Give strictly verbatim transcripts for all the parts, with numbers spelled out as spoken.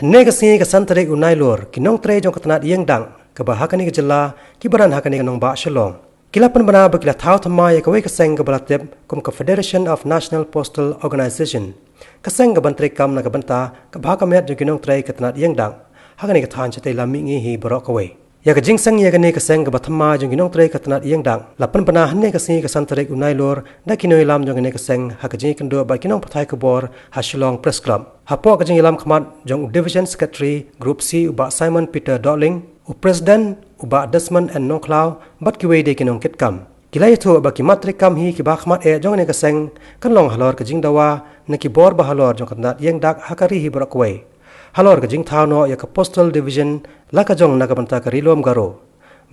Hynne ka sngi ka san tarik u Nailur, ki nongtrei jong ka tnat ïing dak kaba ha kane ka jylla kiba ran ha kane ka nongbah Shillong, ki la pynbna ba ki la thaw thymmai ïa kawei ka seng kaba la tip kum ka Federation of National Postal Organization, ka seng kaban treikam na ka bynta ka bha ka miat jong ki nongtrei ka tnat ïing dak ha kane ka thaiñ shatei lam mihngi hi baroh kawei. Ïa ka jingseng ïa kane ka seng kaba thymmai jong ki nongtrei ka tnat ïing dak la pynbna hynne ka sngi ka san tarik u Nailur da ki nongïalam jong kane ka seng ha ka jingïakynduh bad ki nongpathai khubor ha Shillong Press Club. Hapoh ka jingïalam khmat jong u Division Secretary Group C u Bah Simon Peter Dohling, u President u Bah Desmond N Nongkhlaw bad kiwei de ki nongkitkam, ki la ïathuh ba ki mat treikam hi kiba khmat eh jong kane ka seng kan long halor ka jingdawa na ki bor ba halor jong ka tnat ïing dak ha ka ri hi baroh kawei, halor ka jingthaw noh ïa ka Postal Division la ka jong na ka bynta ka Ri Lum Garo,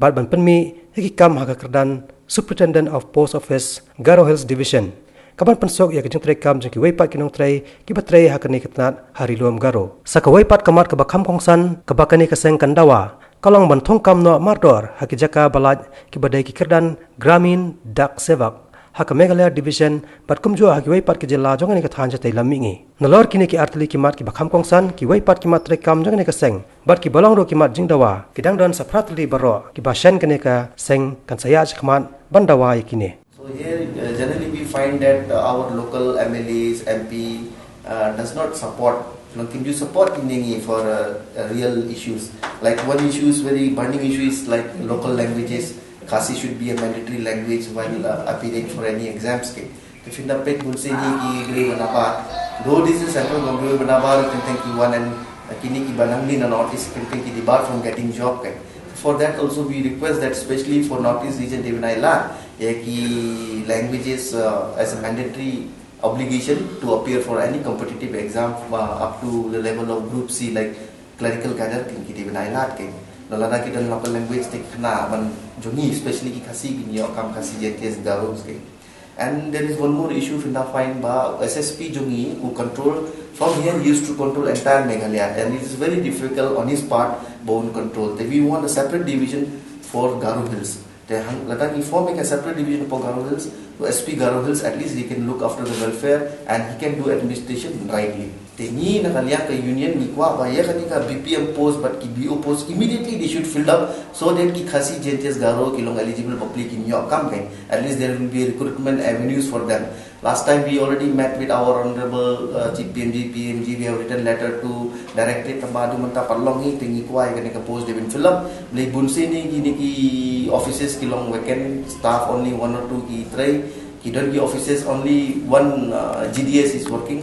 bad ban pynmih ïa ki kam ha ka kyrdan Superintendent of Post Office, Garo Hills Division, kaban pynsuk ïa ka jingtreikam jong kiwei pat ki nongtrei kiba trei ha kane ka tnat ha Ri Lum Garo. Sa kawei pat ka mat kaba kham kongsan kaba kane ka seng kan dawa ka long ban thungkam noh mardor ha ki jaka ba lait kiba dei ki kyrdan Gramin Dak Sevak ha ka Meghalaya Division bad kumjuh ha kiwei pat ki jylla jong kane ka thaiñ shatei lam mihngi. Nalor kine ki artylli ki mat kiba kham kongsan, kiwei pat ki mat treikam jong kane ka seng bad kiba long ruh ki mat jingdawa, ki dang don sa phra tylli baroh kiba shen kane ka seng kan sa ïaid shakhmat ban dawa ïa kine. So here, uh, generally we find that, uh, our local M L As, M P, uh, does not support, you know, can you support Kinengi for, uh, uh, real issues? Like, one issue is very burning issue is, like, local languages. Khasi should be a mandatory language while, uh, appearing for any exams ke. Te phin da peit bun sien ki grade ba nabar. Though this is central government ba nabar, kynthei ki wan and, uh, kine kiba nang mih na North East kynthei ki debar from getting job ke. For that also we request that especially for North East region, they will allow, eh, ki languages, uh, as a mandatory obligation to appear for any competitive exam, uh, up to the level of Group C, like clerical cadre, ki, ki dei ban ai lad ke. Lada ki don local language te ki khynnah ban jong ngi, especially ki Khasi, kin ïoh kam Khasi, Jaintia, Garo ke. And there is one more issue, phin da find ba S S P jong ngi u control, from here he used to control entire Meghalaya, and it is very difficult on his part ba un control. Te we want a separate division for Garo Hills. Te hang, lada ngi form ïa ka separate division for Garo Hills, to S P Garo Hills, at least he can look after the welfare and he can do administration rightly. Te ngi na ka liang ka union ngi kwah ba ïa kane ka B P M post bad ki B O post immediately they should fill up so that ki Khasi, Jaintia, Garo, ki long eligible public kin ïoh kam kein. At least there will be recruitment avenues for them. Last time we already met with our honorable, uh, Chief P M G, P M G, we have written letter to directorate, tangba haduh mynta pat long hi, te ngi kwah ïa kane ka post dei ban fill up. Balei bun sien kine ki offices ki long vacant, staff only one or two ki trei, ki don ki offices only one, uh, G D S is working.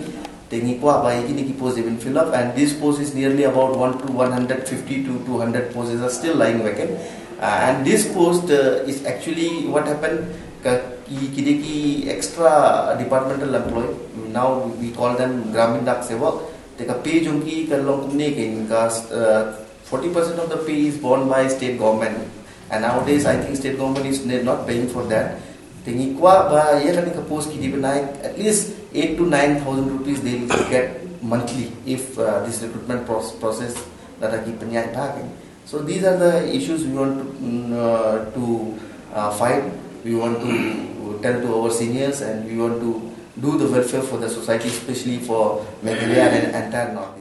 Te ngi kwah ba ïa kine ki post dei ban fill up, and this post is nearly about one to one hundred fifty to two hundred posts are still lying vacant. Uh, and this post, uh, is actually what happened, ka ki, ki dei ki extra departmental employee. Now we call them Gramin Dak Sevak. Te ka pay jong ki ka long kumne kein, ka, uh, forty percent of the pay is borne by state government. And nowadays, I think state government is ne-, not paying for that. Te ngi kwah ba ïa kane ka post ki dei ban ai at least eight to nine thousand rupees they'll get monthly if, uh, this recruitment proce-, process lada ki pynïaid bha kein. So these are the issues we want to, mm, uh, to, uh, fight. We want to tell to our seniors and we want to do the welfare for the society, especially for Meghalaya and entire North.